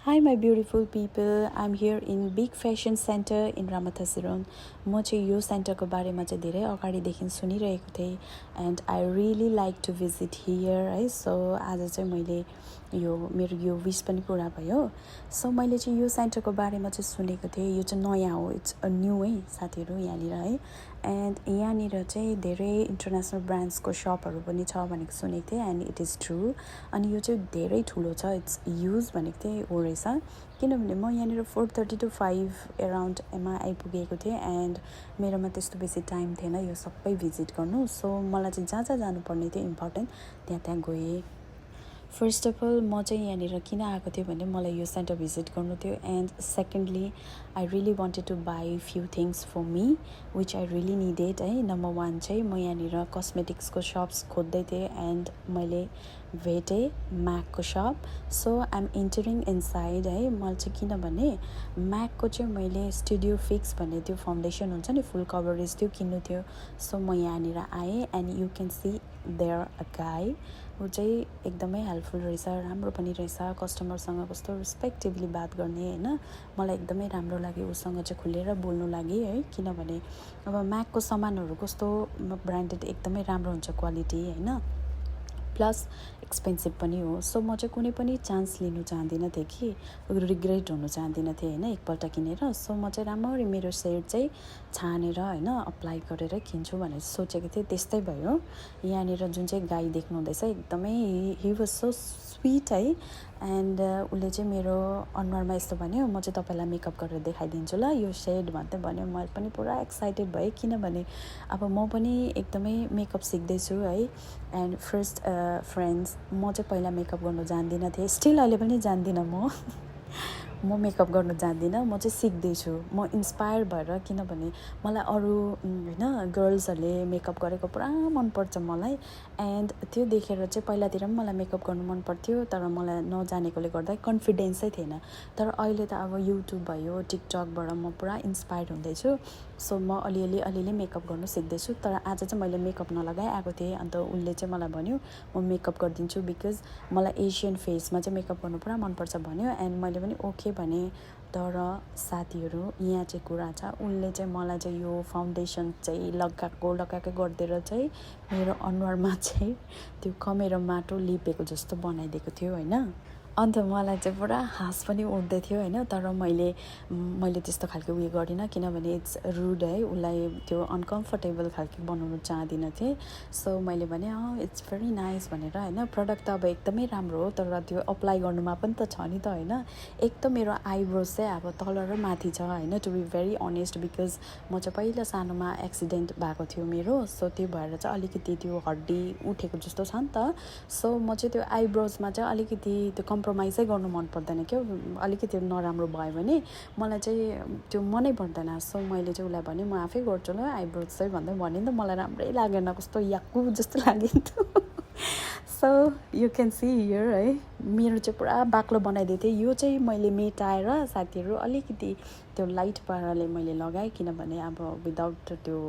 Hi my beautiful people, I'm here in Big Fashion Center in Ramathasaron. म चाहिँ यो सेन्टरको बारेमा चाहिँ धेरै अगाडिदेखि सुनिरहेको थिएँ and I really like to visit here है. सो आज चाहिँ मैले मेरो यो विस पनि पुरा भयो. सो मैले चाहिँ यो सेन्टरको बारेमा चाहिँ सुनेको थिएँ. यो चाहिँ नयाँ हो, इट्स अ न्यू है साथीहरू यहाँनिर है. एन्ड यहाँनिर चाहिँ धेरै इन्टरनेसनल ब्रान्ड्सको सपहरू पनि छ भनेको सुनेको थिएँ एन्ड इट इज ट्रु. अनि यो चाहिँ धेरै ठुलो छ, इट्स युज भनेको थिएँ हो रहेछ. किनभने म यहाँनिर 4:30 to 5 एराउन्डमा आइपुगेको थिएँ एन्ड मेरोमा त्यस्तो बेसी टाइम थिएन यो सबै भिजिट गर्नु. सो मलाई चाहिँ जहाँ जहाँ जानुपर्ने थियो इम्पोर्टेन्ट त्यहाँ गएँ. फर्स्ट अफ अल म चाहिँ यहाँनिर किन आएको थिएँ भने मलाई यो सेन्टर भिजिट गर्नु थियो and secondly I really wanted to buy few things for me which I really needed है. नम्बर 1 चाहिँ म यहाँनिर कस्मेटिक्सको सप्स खोज्दै थिएँ एन्ड मैले भेटेँ म्याकको shop. So I am entering inside है. मलाई चाहिँ किनभने म्याकको चाहिँ मैले स्टुडियो फिक्स भन्ने त्यो फाउन्डेसन हुन्छ नि फुल कभरेज त्यो किन्नु थियो. सो म यहाँनिर आएँ and you can see there a guy. ऊ चाहिँ एकदमै हेल्पफुल रहेछ, राम्रो पनि रहेछ. कस्टमरसँग कस्तो रेस्पेक्टिभली बात गर्ने होइन, मलाई एकदमै राम्रो लाग्यो उसँग चाहिँ खुलेर बोल्नु लागि है. किनभने अब म्याकको सामानहरू कस्तो ब्रान्डेड एकदमै राम्रो हुन्छ क्वालिटी होइन, प्लस एक्सपेन्सिभ पनि हो. सो म चाहिँ कुनै पनि चान्स लिनु चाहदिनँ थिएँ कि रिग्रेट हुनु चाहदिनँ थिएँ होइन एकपल्ट किनेर. सो म चाहिँ राम्ररी मेरो सेड चाहिँ छानेर होइन अप्लाई गरेर किन्छु भनेर सोचेको थिएँ. त्यस्तै भयो. यहाँनिर जुन चाहिँ गाई देख्नु हुँदैछ एकदमै हि वाज सो स्विट है. एन्ड उसले चाहिँ मेरो अनुहारमा यस्तो भन्यो, म चाहिँ तपाईँलाई मेकअप गरेर देखाइदिन्छु ल यो सेड भन्दै भन्यो. म पनि पुरा एक्साइटेड भएँ किनभने अब म पनि एकदमै मेकअप सिक्दैछु है. एन्ड फर्स्ट फ्रेन्ड्स, म चाहिँ पहिला मेकअप गर्नु जान्दिनँ थिएँ, स्टिल अहिले पनि जान्दिनँ म मेकअप गर्नु जान्दिनँ. म चाहिँ सिक्दैछु. म इन्सपायर भएर, किनभने मलाई अरू होइन गर्ल्सहरूले मेकअप गरेको पुरा मनपर्छ मलाई. एन्ड त्यो देखेर चाहिँ पहिलातिर पनि मलाई मेकअप गर्नु मनपर्थ्यो, तर मलाई नजानेकोले गर्दा कन्फिडेन्सै थिएन. तर अहिले त अब युट्युब भयो, टिकटकबाट म पुरा इन्सपायर हुँदैछु. सो म अलिअलि मेकअप गर्नु सिक्दैछु. तर आज चाहिँ मैले मेकअप नलगाइ आएको थिएँ. अन्त उसले चाहिँ मलाई भन्यो म मेकअप गरिदिन्छु बिकज मलाई एसियन फेसमा चाहिँ मेकअप गर्नु पुरा मनपर्छ भन्यो. एन्ड मैले पनि ओके भने. तर साथीहरू यहाँ चाहिँ कुरा छ, उसले चाहिँ मलाई चाहिँ यो फाउन्डेसन चाहिँ लगाएकै गरिदिएर चाहिँ मेरो अनुहारमा चाहिँ त्यो कमेरो माटो लिपेको जस्तो बनाइदिएको थियो होइन. अन्त मलाई चाहिँ पुरा हाँस पनि उठ्दै थियो होइन. तर मैले त्यस्तो खालको उयो गरिनँ किनभने इट्स रुड है. उसलाई त्यो अनकम्फर्टेबल खालको बनाउनु चाहदिनँ थिएँ. सो मैले भने इट्स भेरी नाइस भनेर होइन. प्रडक्ट त अब एकदमै राम्रो हो, तर त्यो अप्लाई गर्नुमा पनि त छ नि त होइन. एक त मेरो आइब्रोज चाहिँ अब तल र माथि छ होइन, to be very honest, because म चाहिँ पहिला सानोमा एक्सिडेन्ट भएको थियो मेरो. सो त्यो भएर चाहिँ अलिकति त्यो हड्डी उठेको जस्तो छ नि त. सो म चाहिँ त्यो आइब्रोजमा चाहिँ अलिकति त्यो कम्प्रोमाइजै गर्नु मन पर्दैन क्या. अलिकति नराम्रो भयो भने मलाई चाहिँ त्यो मनै पर्दैन. सो मैले चाहिँ उसलाई भने म आफै गर्छु ल आइब्रोज चाहिँ भन्दै भने नि त मलाई राम्रै लागेन, कस्तो याक्कु जस्तो लाग्यो नि त. So you can see here है, मेरो चाहिँ पुरा बाक्लो बनाइदिएको थिएँ. यो चाहिँ मैले मेटाएर साथीहरू अलिकति त्यो लाइट पाराले मैले लगाएँ, किनभने अब विदाउट त्यो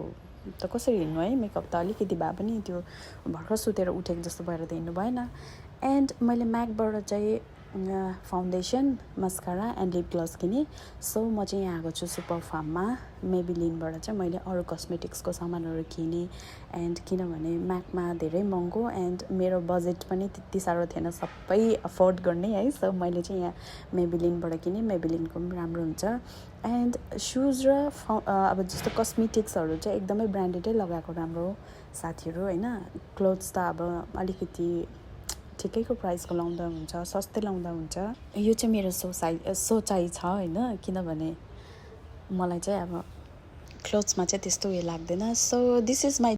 त कसरी हिँड्नु है. मेकअप त अलिकति भए पनि त्यो भर्खर सुतेर उठेको जस्तो भएर त हिँड्नु भएन. एन्ड मैले म्याकबाट चाहिँ foundation, mascara and lip gloss किनेँ. सो म चाहिँ यहाँ आएको छु सुपर फार्ममा. मेबिलिनबाट चाहिँ मैले अरू कस्मेटिक्सको सामानहरू किनेँ. एन्ड किनभने म्याकमा धेरै महँगो एन्ड मेरो बजेट पनि त्यति साह्रो थिएन सबै अफोर्ड गर्ने है. सो मैले चाहिँ यहाँ मेबिलिनबाट किनेँ. मेबिलिनको पनि राम्रो हुन्छ. एन्ड सुज र अब जस्तो कस्मेटिक्सहरू चाहिँ एकदमै ब्रान्डेडै लगाएको राम्रो हो साथीहरू होइन. क्लोथ्स त अब अलिकति ठिकैको प्राइसको लाउँदा हुन्छ, सस्तै लाउँदा हुन्छ. यो चाहिँ मेरो सोचाइ छ होइन, किनभने मलाई चाहिँ अब क्लोथ्समा चाहिँ त्यस्तो उयो लाग्दैन. So this is my